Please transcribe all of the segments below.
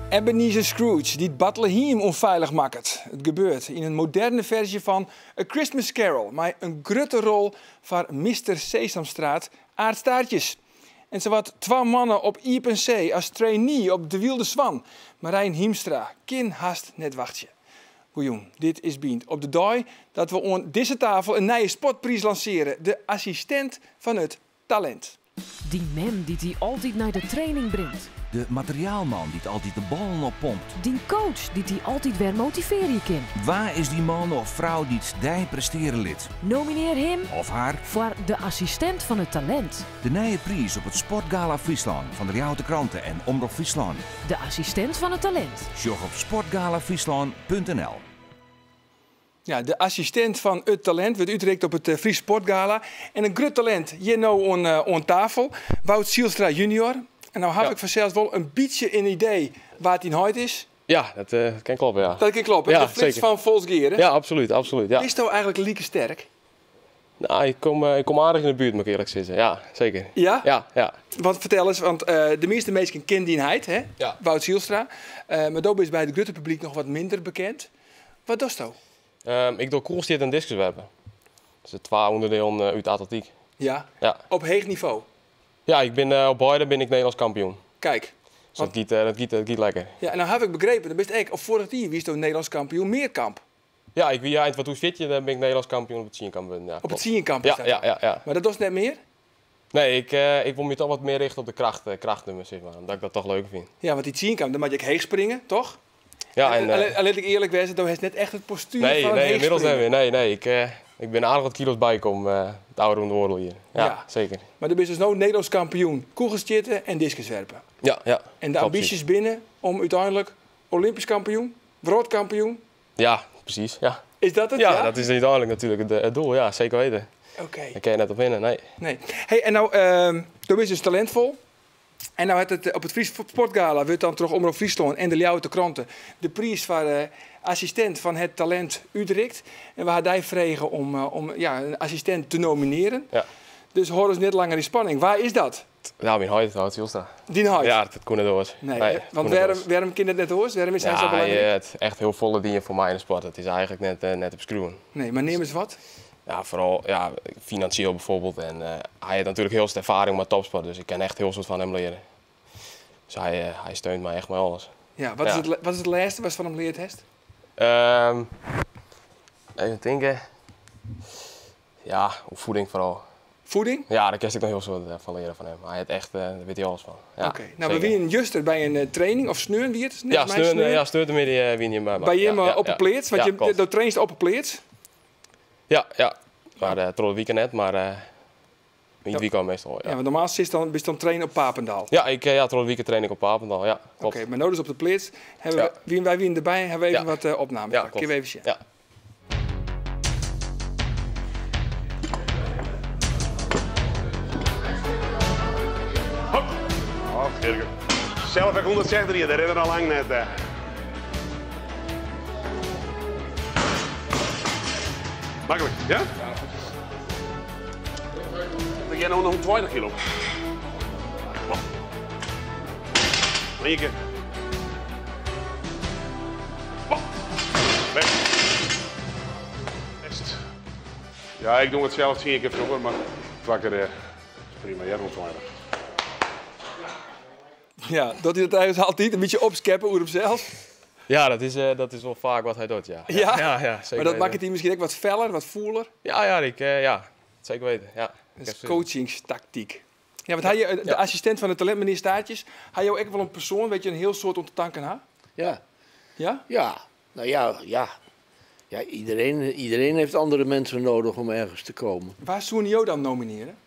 Ebenezer Scrooge dy't Bartlehiem ûnfeilich makket. It gebeurt yn in moderne ferzje fan A Christmas Carol mei in grutte rol foar Mister Sesamstraat, Aart Staartjes. En sawat twa moanne op iepen see as trainee op De Wylde Swan. Marijn Hiemstra kin hast net wachtsje. Goejûn, dit is Bynt op de dei dat we oan dizze tafel in nije sportpriis lansearje, de assistint fan it talint. Dyn mem dy't dy altyd nei de training bringt. De materiaalman dy't altyd de ballen oppompt. Dyn coach dy't dy altyd wer motivearje kin. Wa is dy man of frou dy't dy prestearje lit? Nominear him Of har. foar de assistint fan it talint. De nije priis op it Sportgala Fryslân fan de Ljouwerter Krante en Omrop Fryslân. De assistint fan it talint. Sjoch op sportgalafryslan.nl. Ja, de assistint fan it talint wurdt útrikt op it Frysk Sportgala. En in grut talint hjir no oan tafel, Wout Zijlstra junior. En no haw ik fansels wol in bytsje in idee wa't dyn heit is. Ja, dat kin kloppe, ja. Dat kin kloppe, Ja, de flits zeker. fan Folsgeare. Ja, absoluut, absoluut, ja. Bisto eigentlik like sterk? Nou, ik kom aardich yn de buert, moat ik earlik sizze. Ja, seker. Ja? Ja, ja. Want fertel ris, want de measte minsken kenne dyn heit, hè? Ja. Wout Zijlstra. Mar do bist by it grutte publyk noch wat minder bekend. Wat dochsto? Ik doch koelstjitten en diskuswerpen. Dus de twa ûnderdielen út de atletyk. Ja. Ja. Op heech nivo? Ja, op beide bin ik Nederlânsk kampioen. Kijk. Dus dat giet lekker. Ja, en nou haw ik begrepen, do bist ek, of foarich jier wiest do Nederlânsk kampioen mearkamp. Ja, ik wie ein 2014, dan bin ik Nederlânsk kampioen op it tsienkamp wurden. Ja, Op it klopt. tsienkamp is Ja, dat ja, dan? ja, ja. Mar dat dochst net mear? Nee, ik wol my toch wat mear richte op de krachtnummers, zeg maar, omdat ik dat toch leuker fyn. Ja, want dy tsienkamp, dan moat je ek heech springe, toch? Ja, en, En lit ik earlik wêze, do hast net echt it postuer Nee, fan in nee, ynmiddels net heechspringer. mear. Nee, nee, ik bin aardich wat kilo's bykommen, it ôfrûne oardel jier. Ja, Ja. zeker. Mar do bist dus no Nederlânsk kampioen kûgelstjitte en diskuswerpen. Ja, ja. En de Klopt, ambysjes binne om úteinlik Olympysk kampioen, wrâldkampioen? Ja, presys, ja. Is dat it? Ja, Ja? dat is úteinlik natuerlik it doel, ja, seker witte. Oké. Dêr kin je net op winne, nee. Nee. Hey, en no, do bist dus talintfol. En no hat it op it Frysk Sportgala wurdt dan troch Omrop Fryslân en de Ljouwerter Krante de priis foar assistint fan het talint útrikt. En we ha dy frege om in assistint te nominearjen. Ja. Dus hâld ús net langer yn spanning. Wa is dat? Ja, myn heit, Wout Zijlstra. Dyn heit? Ja, dat koe net oars. Nee, Nee, hè? dat Want koe net oars. wêrom kin dat net oars? Wêrom is hy Ja, sa belangryk? hy hat echt hiel folle dien foar my yn de sport. Dat is eigentlik net te beskriuwen. Nee, mar neam ris wat. Ja, foaral, ja, finansjeel byfoarbyld. En hy hat natuerlik hiel soad erfaring mei topsport, dus ik kin echt hiel soad fan him leare. Dus hy steunt my echt mei alles. Ja, wat is Ja. wat is it lêste watst fan him leard hast? Even tinke. Ja, oer voeding foaral. Voeding? Ja, dêr kinst ek noch hiel soad fan leare fan him. Hy hat echt, dêr wit hy alles fan. Ja, Oké. Nou, we zeker. wienen juster by in training, of sneon wie it? Ja, Neffens my sneon. sneontemiddei wienen jim by my. By jim, Ja, ja, op 'e ja. pleats, want Ja, klopt. do trainst op 'e pleats? Ja, ja. Mar troch de wike net, mar yn it Ja. wykein meastal wol, ja. Ja, want normaal bist dan trainen op Papendal. Ja, troch de wike train ik op Papendal, ja, klopt. Oké, mar no dus op de pleats. Hawwe Ja. wy wienen derby, hawwe we even Ja. wat opnames Ja, makke. klopt. Kinne we even sjen. Ja. Hop. Oh, Gerke. Zelf heb ik 160 hier, daar hebben we al lang net. Makkelijk, ja? Dan jij nou nog 20 kilo. Eén keer. Weg. Best. Ja, ik doe het zelf 10 keer vroeger, maar vaker is prima. Jij doet 20. Ja, dat is het eigenlijk altijd een beetje opscheppen oer hemzelf. Ja, dat is wel vaak wat hij doet, ja. Ja? Ja, ja, zeker Maar dat weten. maakt het hier misschien ook wat feller, wat voeler. Ja, ja, ik ja, zeker weten. Ja. Dat is Ik heb zin. coachingstactiek. Ja, want hij, de Ja. assistent van het talent, meneer Staartjes, hij jou ook wel een persoon, weet je, een heel soort om te tanken, hè? Ja. Ja? Ja, nou ja, ja. Ja, iedereen heeft andere mensen nodig om ergens te komen. Waar zou je dan nomineren?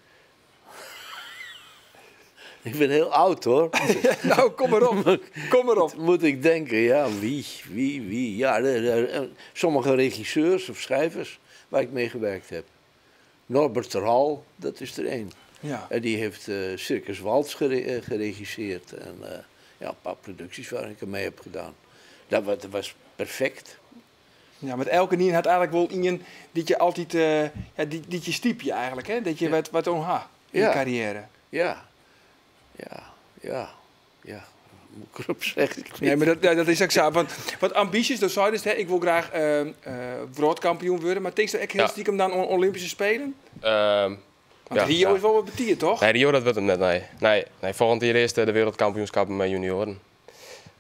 Ik ben heel oud, hoor. Nou, kom maar op. Kom maar op. Moet ik denken, ja, wie, wie, wie? Ja, sommige regisseurs of schrijvers waar ik mee gewerkt heb. Norbert Terhal, dat is er één. Ja. En die heeft Circus Waltz geregisseerd. En een paar producties waar ik mee heb gedaan. Dat was perfect. Ja, want elke nien had eigenlijk wel iemand die je altijd ja, die, die je stiep je eigenlijk, hè? Dat je wat om haar in je carrière. Ja. Ja, ja, ja. Moet ik erop zeggen. Ik Nee, weet mar dat, ja, dat is ek sa. Want wat ambysjes, do seidest, hè, ik wol graach wrâldkampioen wurde. Mar tinkst ek hiel stikem dan oan Olympyske Spelen? Want Rio is wol wat betiid, toch? Nee, Rio dat wurdt him net, nee. Nee, nee, folgjend jier earst de wereldkampioenskappen mei junioaren.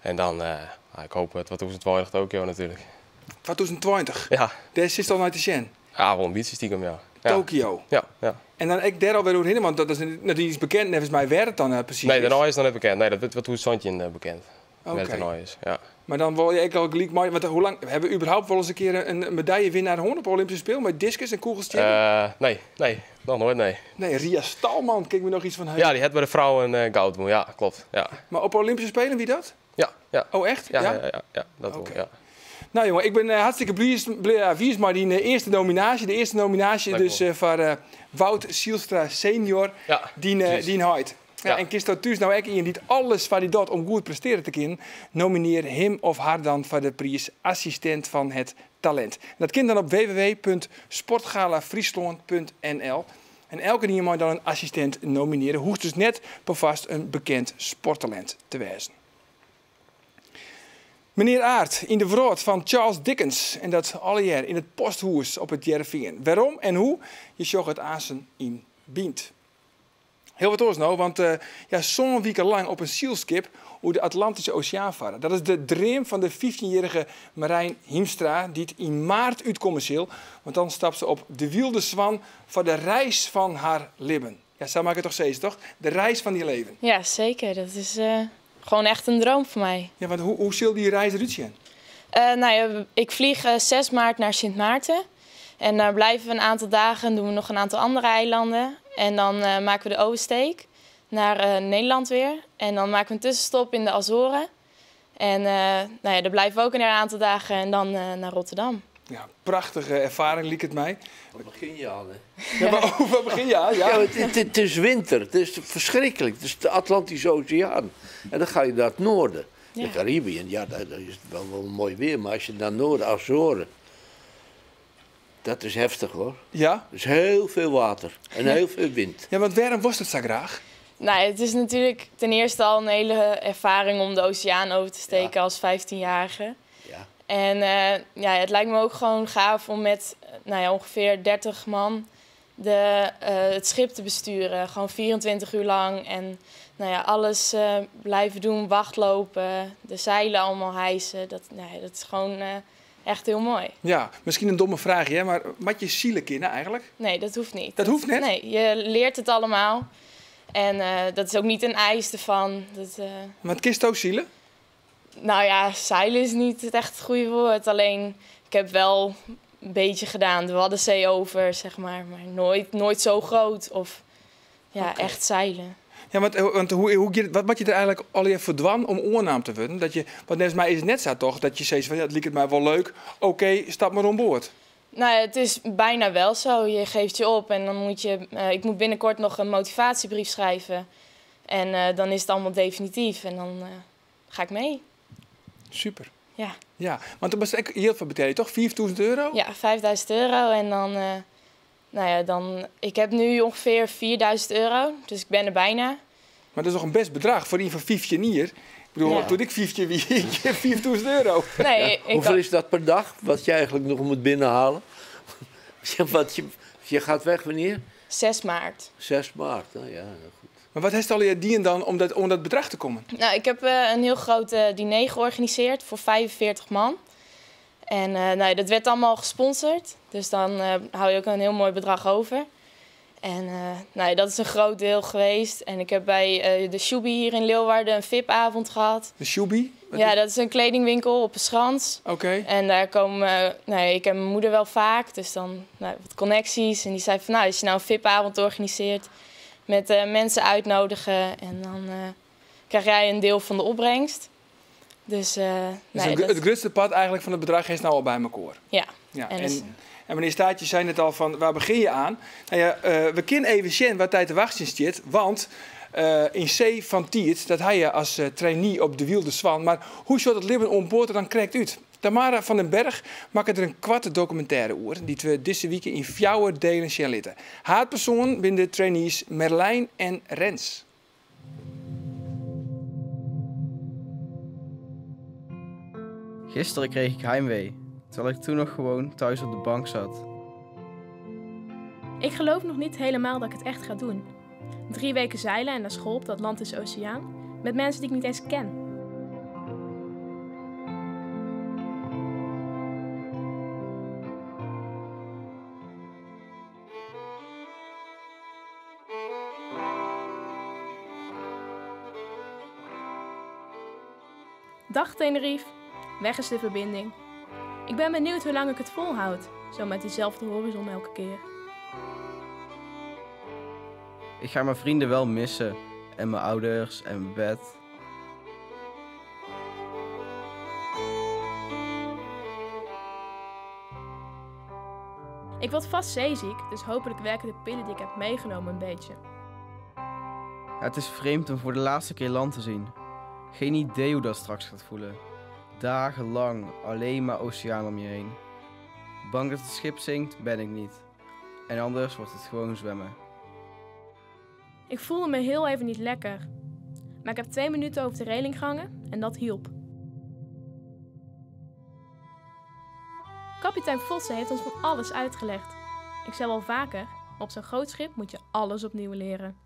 En dan, nou, ik hoop 2020 Tokio natuerlik. 2020? Ja. Dêr sitst al nei te sjen? Ja, wol in bytsje stikem, ja. Ja. Tokio? Ja, ja. En dan ek dêr alwer oerhinne, want dat is net iens bekend neffens my wêr it dan presys Nee, is. dêrnei is noch net bekend. Nee, dat wurdt 2017 bekend. Wêr it dêrnei is, ja. Mar dan wolle je ek al gelyk mei, want hoe lang hawwe we überhaupt wolris in kear in medaljewinnaar hân op Olympyske Spelen mei diskus en kûgelstjitten? Nee, nee, noch noait, nee. Nee, Ria Stalman, kin ik my noch iets fan heuge. Ja, dy hat by de frouwen goud wûn, ja, kloppet, ja. Mar op Olympyske Spelen wie dat? Ja, ja. Oh, echt? Ja, Ja? ja, ja, ja, dat wol, ja. Nou jongen, ik bin hartstikke bliis, wiis mei dyn earste nominaasje. De earste nominaasje Dank dus wol. foar Wout Zijlstra senior, Ja, precies. dyn heit. Ja, Ja. en kinsto thús no ek ien dy't alles foar dy docht om goed prestearje te kinnen, nominear him of har dan foar de priis Assistint fan it Talint. Dat kin dan op www.sportgalafriesland.nl. En elkenien mei dan in assistint nominearje. Hoecht dus net perfoarst in bekend sporttalint te wêzen. Menear Aart yn de wrâld fan Charles Dickens. En dat allegear yn it Posthûs op It Hearrenfean. Wêrom en hoe? Je sjogge it aansen yn Bynt. Hiel wat oars no, want ja, sân wiken lang op in sylskip oer de Atlantyske Oseaan farre. Dat is de dream fan de 15-jierrige Marijn Hiemstra, dy't yn maart útkomme sil. Want dan stapt se op de Wylde Swan foar de reis fan har libben. Ja, sa mei ik it toch sizze, toch? De reis fan dyn leven. Ja, zeker. Dat is gewoon echt een droom voor mij. Ja, want hoe sil dy reis derút sjen? Nou ja, ik vlieg 6 maart naar Sint Maarten. En daar blijven we een aantal dagen en doen we nog een aantal andere eilanden. En dan maken we de oversteek naar Nederland weer. En dan maken we een tussenstop in de Azoren. En nou ja, daar blijven we ook een aantal dagen en dan naar Rotterdam. Ja, prachtige erfaring, liket it my. Waar begin je aan, hè? Ja, maar oh, waar begin je aan? Ja. Ja, het is winter. Het is verschrikkelijk. Het is de Atlantische Oceaan. En dan ga je naar het noorden. De Caribiën, ja, daar is het wel mooi weer. Maar als je naar het noorden, Azoren... Dat is heftig, hoor. Ja? Er is heel veel water en heel veel wind. Ja, want waarom was het zo graag? Nou, het is natuurlijk ten eerste al een hele ervaring om de oceaan over te steken als 15-jarige. En ja, het lijkt me ook gewoon gaaf om met nou ja, ongeveer 30 man het schip te besturen. Gewoon 24 uur lang en nou ja, alles blijven doen, wachtlopen, de zeilen allemaal hijsen. Dat, nou ja, dat is gewoon echt heel mooi. Ja, misschien in domme fraach, hè, mar moat je sile kinne eigenlijk? Nee, dat hoeft niet. Dat hoeft net? Nee, je leert het allemaal. En dat is ook niet een eis ervan. Dat Want kinst ook sile? Nou ja, zeilen is niet het echt goede woord. Alleen, ik heb wel een beetje gedaan. De Waddenzee over, zeg maar. Maar nooit zo groot. Of ja, echt zeilen. Ja, want wat moet je er eigenlijk al even voor dwaan om oornaam te worden? Dat je, want volgens mij is het net zo toch, dat je zegt van ja, het liep het mij wel leuk. Oké, stap maar aan boord. Nou, het is bijna wel zo. Je geeft je op en dan moet je... ik moet binnenkort nog een motivatiebrief schrijven. En dan is het allemaal definitief. En dan ga ik mee. Super. Ja. Ja, want dat was echt heel veel betaald, toch? 4.000 euro? Ja, 5.000 euro. En dan, nou ja, dan... Ik heb nu ongeveer 4.000 euro, dus ik ben er bijna. Maar dat is toch een best bedrag voor iemand van 15 jaar? Ik bedoel, toen ik 15 wie, ik heb 4.000 euro. Nee, Ja, ik hoeveel kan is dat per dag, wat je eigenlijk nog moet binnenhalen? Ja, wat je gaat weg wanneer? 6 maart. 6 maart, nou ja, goed. Maar wat heeft al je dien dan om dat bedrag te komen? Nou, ik heb een heel groot diner georganiseerd voor 45 man. En nou, dat werd allemaal gesponsord. Dus dan hou je ook een heel mooi bedrag over. En nou, dat is een groot deel geweest. En ik heb bij de Shubi hier in Leeuwarden een VIP-avond gehad. De Shubi? Wat Ja, is dat is een kledingwinkel op een schans. En daar komen nou, ik en mijn moeder wel vaak. Dus dan nou, wat connecties. En die zei van, nou, als je nou een VIP-avond organiseert met mensen uitnodigen. En dan krijg jij een deel van de opbrengst. Dus, Dus nee, dat het grootste part eigenlijk van het bedrag is nou al bij elkaar. Ja. Ja, En dus en meneer Staartje zei net al van, waar begin je aan? Nou ja, we kunnen even zien waar tijd te wachten zit, want in C van Tiert, dat hij je als trainee op de Wylde Swan, maar hoe ziet het leven om boord er dan krijgt uit? Tamara van den Berg maakt er een kwart documentaire oer, die we deze week in 4 delen zien litten. Haatpersoon binnen de trainees Merlijn en Rens. Gisteren kreeg ik heimwee, terwijl ik toen nog gewoon thuis op de bank zat. Ik geloof nog niet helemaal dat ik het echt ga doen. 3 weken zeilen en naar school op de Atlantische Oceaan met mensen die ik niet eens ken. Dag Tenerife, weg is de verbinding. Ik ben benieuwd hoe lang ik het volhoud, zo met diezelfde horizon elke keer. Ik ga mijn vrienden wel missen en mijn ouders en mijn bed. Ik word vast zeeziek, dus hopelijk werken de pillen die ik heb meegenomen een beetje. Het is vreemd om voor de laatste keer land te zien. Geen idee hoe dat straks gaat voelen. Dagenlang alleen maar oceaan om je heen. Bang dat het schip zinkt, ben ik niet. En anders wordt het gewoon zwemmen. Ik voelde me heel even niet lekker. Maar ik heb 2 minuten over de reling gehangen en dat hielp. Kapitein Vossen heeft ons van alles uitgelegd. Ik zei wel vaker, maar op zo'n groot schip moet je alles opnieuw leren.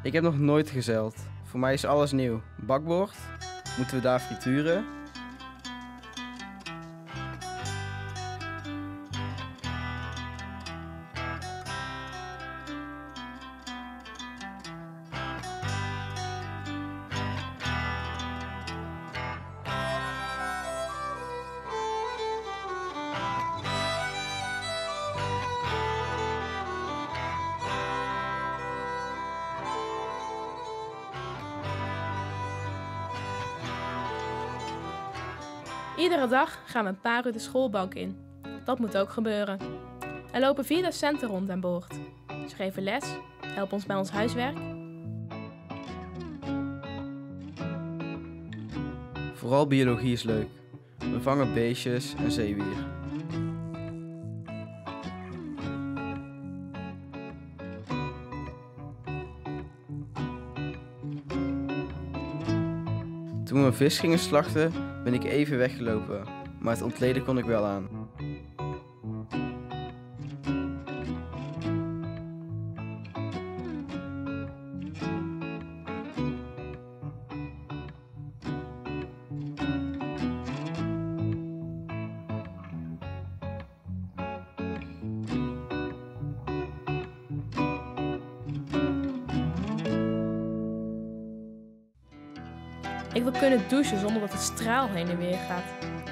Ik heb nog nooit gezeild. Voor mij is alles nieuw. Bakboord? Moeten we daar frituren? Iedere dag gaan we een paar uur de schoolbank in. Dat moet ook gebeuren. Er lopen 4 docenten rond aan boord. Ze geven les, helpen ons bij ons huiswerk. Vooral biologie is leuk. We vangen beestjes en zeewier. Toen we een vis gingen slachten, ben ik even weggelopen, maar het ontleden kon ik wel aan. Ik wil kunnen douchen zonder dat het straal heen en weer gaat.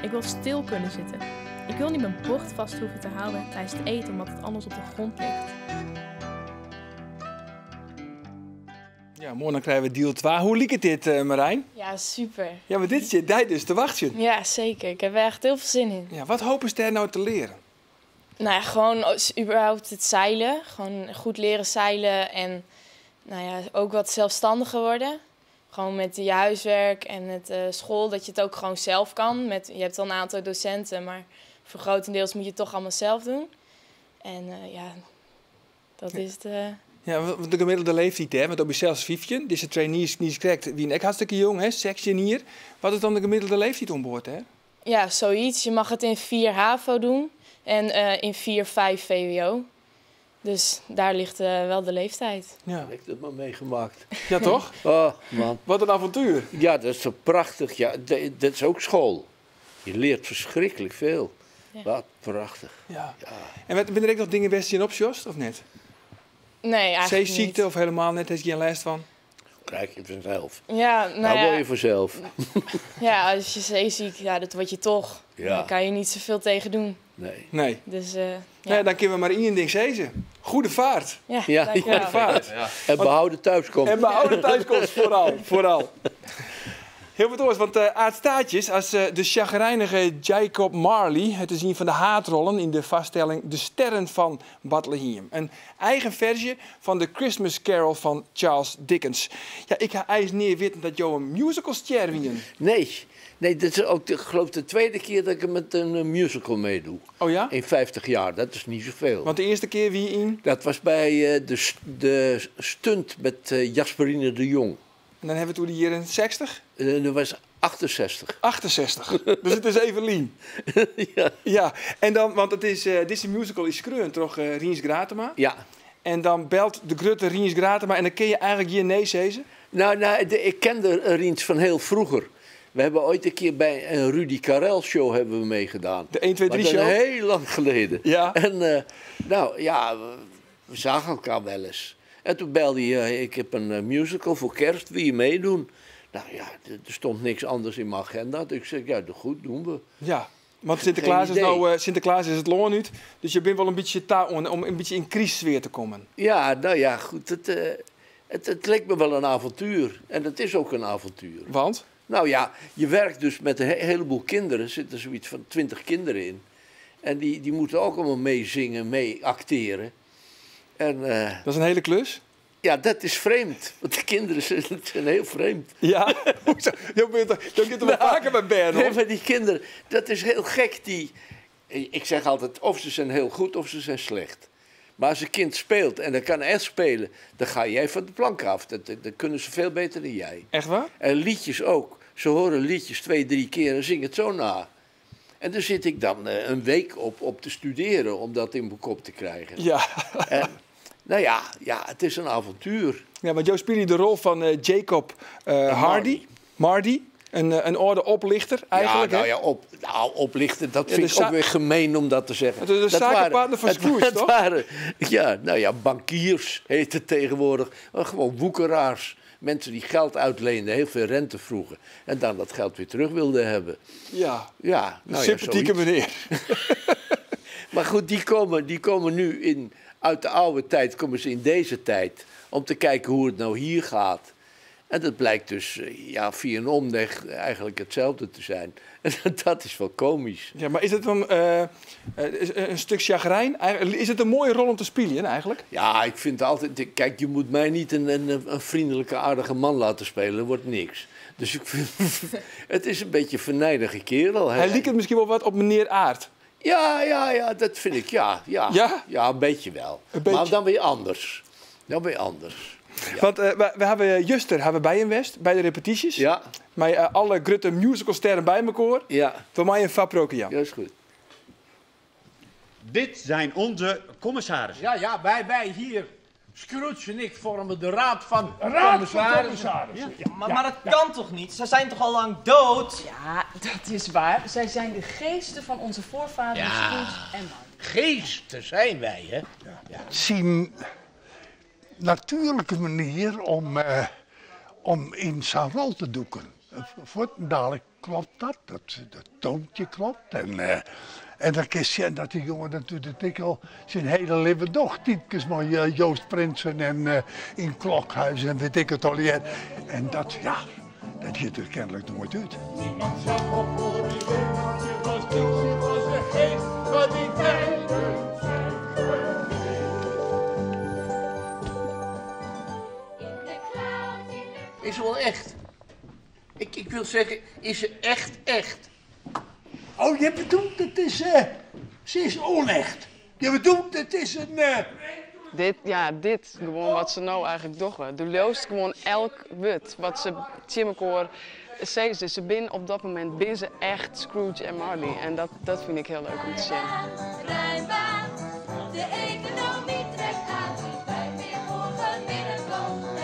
Ik wil stil kunnen zitten. Ik wil niet mijn bord vast hoeven te houden tijdens het eten omdat het anders op de grond ligt. Ja, morgen dan krijgen we deel 2. Hoe liep het dit, Marijn? Ja, super. Ja, maar dit zit daar dus te wachten. Ja, zeker. Ik heb er echt heel veel zin in. Ja, wat hopen ze daar nou te leren? Nou ja, gewoon überhaupt het zeilen. Gewoon goed leren zeilen en nou ja, ook wat zelfstandiger worden. Gewoon met je huiswerk en met school, dat je het ook gewoon zelf kan. Je hebt al een aantal docenten, maar voor grotendeels moet je het toch allemaal zelf doen. En ja, dat is het. Ja, want de gemiddelde leeftijd, hè? Want op jezelf 15, deze trainees niet correct. Wie ik hartstikke jong, hè? 16 hier. Wat is dan de gemiddelde leeftijd aan boord, hè? Ja, zoiets. Je mag het in 4 HAVO doen en in 4, 5 VWO. Dus daar ligt wel de leeftijd. Ja. Ik heb dat maar meegemaakt. Ja, toch? Oh, man. Wat een avontuur. Ja, dat is zo prachtig. Ja, dat is ook school. Je leert verschrikkelijk veel. Ja. Wat prachtig. Ja. Ja. En wat, ben er ook nog dingen best in op, Jos, of net? Nee, eigenlijk Zeeziekte of helemaal net, heb je geen last van? Krijg je vanzelf. Ja, nou, nou ja. word je vanzelf. Ja, als je zeeziek, ja, dat word je toch. Ja. Daar kan je niet zoveel tegen doen. Nee. Nee. Dus, ja. Nee, dan kunnen we maar één ding zeggen. Goede vaart. Ja, ja, ja. Goede vaart. Ja. En behouden thuiskomst. En behouden thuiskomst, vooral. Vooral. Hiel wat oars, want Aart Staartjes as de sjagrijnige Jacob Marley, it is ien fan de haadrollen yn de foarstelling De Sterren fan Bartlehiem. In eigen ferzje fan de Christmas Carol fan Charles Dickens. Ja, ik ha eins nea witten dat jo in musicalstjer wienen. Nee, nee, dit is ook de, geloof de tweede keer dat ik met een musical meedoe. Oh ja? In 50 jaar, dat is niet zoveel. Want de earste kear wie yn? Dat was by de stunt met Jasperine de Jong. En dan hawwe we it oer de jierren 60? Dat was 68. 68, dus it is even lyn. Ja. Ja, en dan, want it is, dizze musical is skreaun troch Rients Gratema. Ja. En dan belt de grutte Rients Gratema en dan kin je eigenlik gjin nee sizze? Nou, nou, ik kende Rients van heel vroeger. We hebben ooit een keer bij een Rudi Carrell show hebben we meegedaan. De 1, 2, 3 Maar dat show? is heel lang geleden. Ja. En nou ja, we zagen elkaar wel eens. En toen belde hij, ik heb een musical voor kerst, wil je meedoen? Nou ja, er stond niks anders in mijn agenda. Dus ik zei, ja, goed, doen we. Ja, want Sinterklaas Geen is idee. nou, Sinterklaas is it lân út, dus je bent wol in bytsje ta om in bytsje yn krystsfear te kommen. Ja, nou ja, goed, het leek me wel een avontuur. En het is ook een avontuur. Want? Nou ja, je werkt dus met een heleboel kinderen. Er zitten zoiets van 20 kinderen in. En die moeten ook allemaal meezingen, mee acteren. En dat is een hele klus? Ja, dat is vreemd. Want de kinderen zijn heel vreemd. Ja? Hoezo? Je kunt er wel vaker bij bern, hoor. Nee, maar die kinderen, dat is heel gek. Ik zeg altijd, of ze zijn heel goed of ze zijn slecht. Maar als een kind speelt en dat kan echt spelen, dan ga jij van de plank af. Dat kunnen ze veel beter dan jij. Echt waar? En liedjes ook. Ze horen liedjes 2, 3 keer en zingen het zo na. En daar zit ik dan een week op te studeren om dat in mijn kop te krijgen. En, nou ja, ja, het is een avontuur. Ja, want Joost speelde de rol van Jacob Hardy. Mardy, een oude oplichter eigenlijk, Ja, nou hè? ja, nou, oplichter, dat Ja, vind de ik ook weer gemeen om dat te zeggen. Het is de Dat waren zakenpartner van het Scrooge, het toch? waren, ja, nou ja, bankiers heet het tegenwoordig. Maar gewoon woekeraars. Mensen die geld uitleenden, heel veel rente vroegen. En dan dat geld weer terug wilden hebben. Ja, Ja, een nou ja, sympathieke zoiets. meneer. Maar goed, die komen nu uit de oude tijd, komen ze in deze tijd. Om te kijken hoe het nou hier gaat. En dat blijkt dus via een omweg eigenlijk hetzelfde te zijn. En dat is wel komisch. Ja, maar is het dan een stuk chagrijn? Eigenlijk, is het een mooie rol om te spelen eigenlijk? Ja, ik vind altijd... Kijk, je moet mij niet een vriendelijke, aardige man laten spelen. Dat wordt niks. Dus ik vind, het is een beetje een venijnige kerel. Hij liep het misschien wel wat op meneer Aart. Ja, ja, ja, dat vind ik. Ja, ja. Ja? Ja, een beetje wel. Een beetje. Maar dan weer anders. Dan weer anders. Ja. Want we hebben Juster hebben we bij hem west, bij de repetities. Ja. Met alle grote musicalsterren bij elkaar. Ja. Voor mij een Faprokian. Ja, is goed. Dit zijn onze commissarissen. Ja, ja, wij hier, Scrooge en ik, vormen de raad van Raad van commissarissen. commissarissen. Ja. Maar Ja, dat kan toch niet? Zij zijn toch al lang dood? Ja, dat is waar. Zij zijn de geesten van onze voorvaderen Ja. Scrooge en Marley. Geesten zijn wij, hè? Ja. Zijn natuurlijke manier om in zijn rol te doeken. Voortdurend klopt dat, dat toontje klopt. En dan kun je zien dat die jongen natuurlijk ik al zijn hele leven nog typjes met Joost Prinsen en in Klokhuis en weet ik het al. En dat, ja, dat ziet er kennelijk nooit uit. Niemand zag op voor die wereld, was niks, was de geest van die tijden. Is ze wel echt? Ik wil zeggen, is ze echt echt? Oh, je bedoelt, het is, ze is onecht. Je bedoelt, het is een... Dit, ja, dit, gewoon wat ze nou eigenlijk doen. De loost gewoon elk woord wat ze tegen zeggen. Ze bin op dat moment bin ze echt Scrooge en Marley. En dat vind ik heel leuk om te zien. De economie trekt aan, wij weer morgen binnenkomen.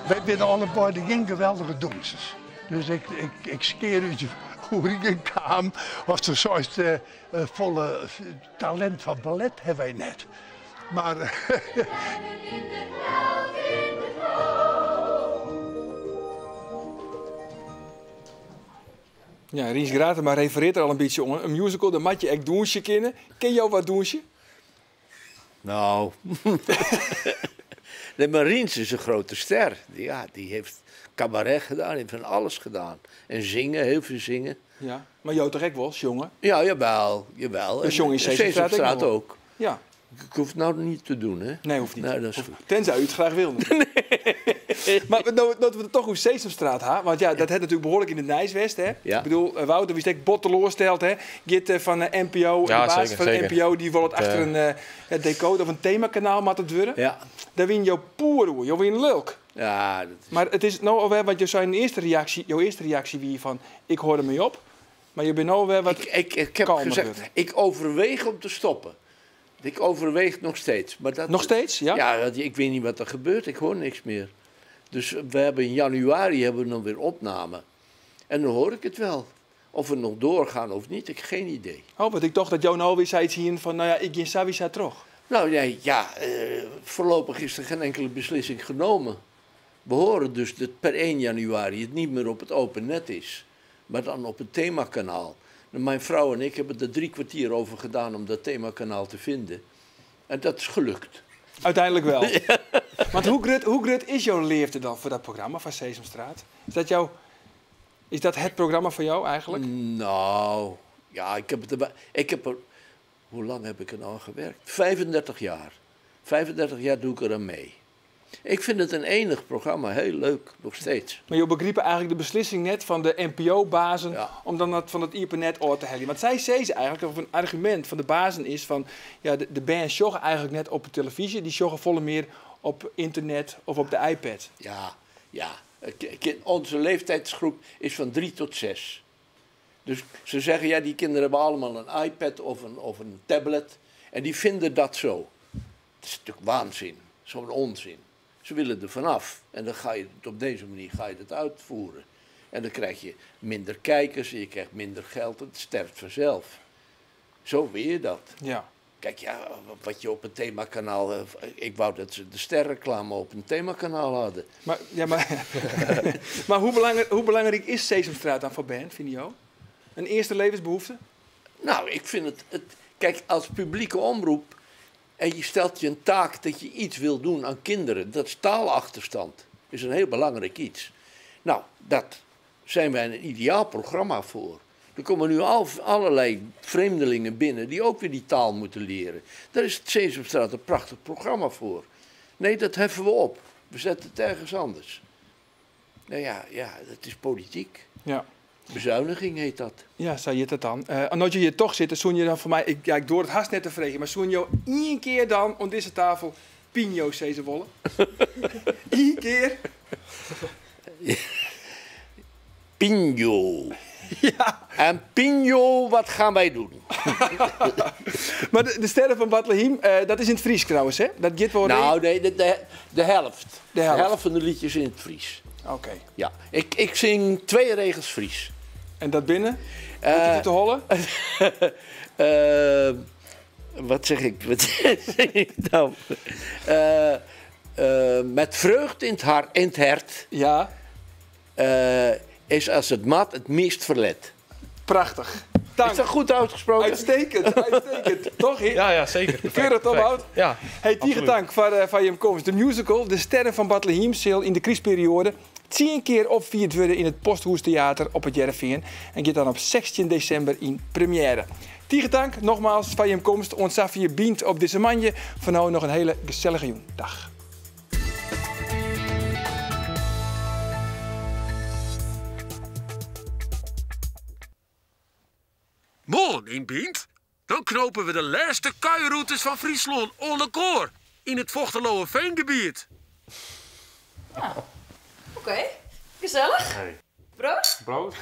Wij zijn allebei geen geweldige doensters. Dus ik skeer uit hoe ik in kwam. Was er zo'n volle talent van ballet hebben wij net. Maar Ja, Rients Gratema refereert er al een beetje om. Een musical, de matje ek doensje kennen. Ken jou wat doensje? Nou. Nee, maar Rients is een grote ster. Ja, die heeft cabaret gedaan, heeft van alles gedaan. En zingen, heel veel zingen. Ja, mar jo toch ek wol, sjonge? Ja, jawel, jawel. En sjonge yn Sesamstraat ek Sesamstraat noch wol. ook. Ja. Ik hoef het nou niet te doen, hè? Nee, hoeft niet. Nee, dat is goed. Tenzij u het graag wil. Maar no, no't we it toch oer Sesamstraat ha, want ja, dat hat natuerlik behoarlik yn it nijs west, hè? Ja. Ik bedoel, Wouter, wie stek bot teloarsteld, hè? Giet fan de NPO, Ja, de baas zeker, fan de zeker. NPO, dy wol it Het, achter in ja, decoder of in temakanaal moat it wurde. Ja. Dêr wiene jo poer oer, jo wiene lilk. Ja, dat is... Mar it is no alwer, want jo seinen earste reaksje, jo earste reaksje wie fan, ik hâld dermei op. Mar jo binne no wer wat Ik, ik heb kalmer gezegd, wurden. ik overweeg om te stoppen. Ik overweeg nog steeds. Maar dat, Nog steeds, ja? Ja, want ik weet niet wat er gebeurt. Ik hoor niks meer. Dus we hebben in januari hebben we dan weer opname. En dan hoor ik het wel. Of we nog doorgaan of niet, ik heb geen idee. Oh, want ik dacht dat jo no wer sayts hiene fan, no ja, ik gean sawiesa troch. Nou nee, ja, voorlopig is er geen enkele beslissing genomen. We horen dus dat per 1 januari het niet meer op het open net is, maar dan op het themakanaal. Nou, mijn vrouw en ik hebben er 3 kwartier over gedaan om dat themakanaal te vinden. En dat is gelukt. Uiteindelijk wel. Want hoe grut is jouw leefde dan voor dat programma van Sesamstraat? Is dat, jouw, is dat het programma voor jou eigenlijk? Nou, ja, ik heb het er, ik heb er, hoe lang heb ik er nou aan gewerkt? 35 jaar. 35 jaar doe ik er aan mee. Ik vind het een enig programma, heel leuk, nog steeds. Mar jo begripe eigentlik de beslissing net fan de NPO-bazen om dan dat fan it iepen net ôf te heljen. Want sy sizze eigentlik, of in argumint fan de bazen is fan, ja, de bern sjogge eigentlik net op de telefyzje, dy sjogge folle mear op ynternet of op de iPad. Ja, ja. Onze leeftijdsgroep is van 3 tot 6. Dus ze zeggen, ja, die kinderen hebben allemaal een iPad of een tablet. En die vinden dat zo. Het is natuurlijk waanzin, zo'n onzin. Ze willen er vanaf. En dan ga je het op deze manier ga je dat uitvoeren. En dan krijg je minder kijkers en je krijgt minder geld. Het sterft vanzelf. Zo wil je dat. Kijk, ja, wat je op het themakanaal... Ik wou dat ze de sterreclame op een themakanaal hadden. Maar, ja, maar, maar hoe belangrijk, hoe belangrijk is Sesamstraat dan voor bern, vind je ook? Een eerste levensbehoefte? Nou, ik vind het, het... Kijk, als publieke omroep... En je stelt je een taak dat je iets wil doen aan kinderen. Dat is taalachterstand. Dat is een heel belangrijk iets. Nou, dat zijn wij een ideaal programma voor. Er komen nu al allerlei vreemdelingen binnen die ook weer die taal moeten leren. Daar is het Sesamstraat een prachtig programma voor. Nee, dat heffen we op. We zetten het ergens anders. Nou ja, ja, dat is politiek. Bezuiniging heet dat. Ja, sa hjit dat dan. En as je hjir toch sitte, soene je dan foar my... Ik, ja, ik doar it hast net te freegjen, mar soene jo ien kear dan oan dizze tafel Pinjo sizze wolle? Ien kear? Pinjo. En Pinjo, wat gaan wij doen? Maar de Sterren van Bartlehiem, dat is in het Fries trouwens, hè? Dat gaat wel Nou, nee, de helft. De helft. De helft van de liedjes in het Fries. Ja, ik zing 2 regels Fries. En dat binnen? Moet je te hollen? Wat zeg ik? Wat zeg ik nou? Met vreugd in het hart, in het hert. Is als het mat het meest verlet. Prachtig. Dank. Is dat goed uitgesproken? Uitstekend, uitstekend. Toch, heer? Ja, ja, zeker. Perfect, Keurig, toch, perfect. Wout? Ja, Hey, tige absoluut. dank foar jim komst. De musical De Sterren van Bartlehiem sil yn de krystperioade 10 kear opfierd wurde yn it Posthûstheater op It Hearrenfean. En giet dan op 16 desimber yn première. Tige dank nogmaals foar jim komst. Oant safier Bynt op dizze moandei. Foar no noch in hiele gesellige jûn. Dag. Moarn yn Bynt? Dan knope we de lêste kuierrûtes fan Fryslân oan elkoar yn it Fochteloërfeangebiet. Ja. Oké, gesellich. Hey. Brood? Brood?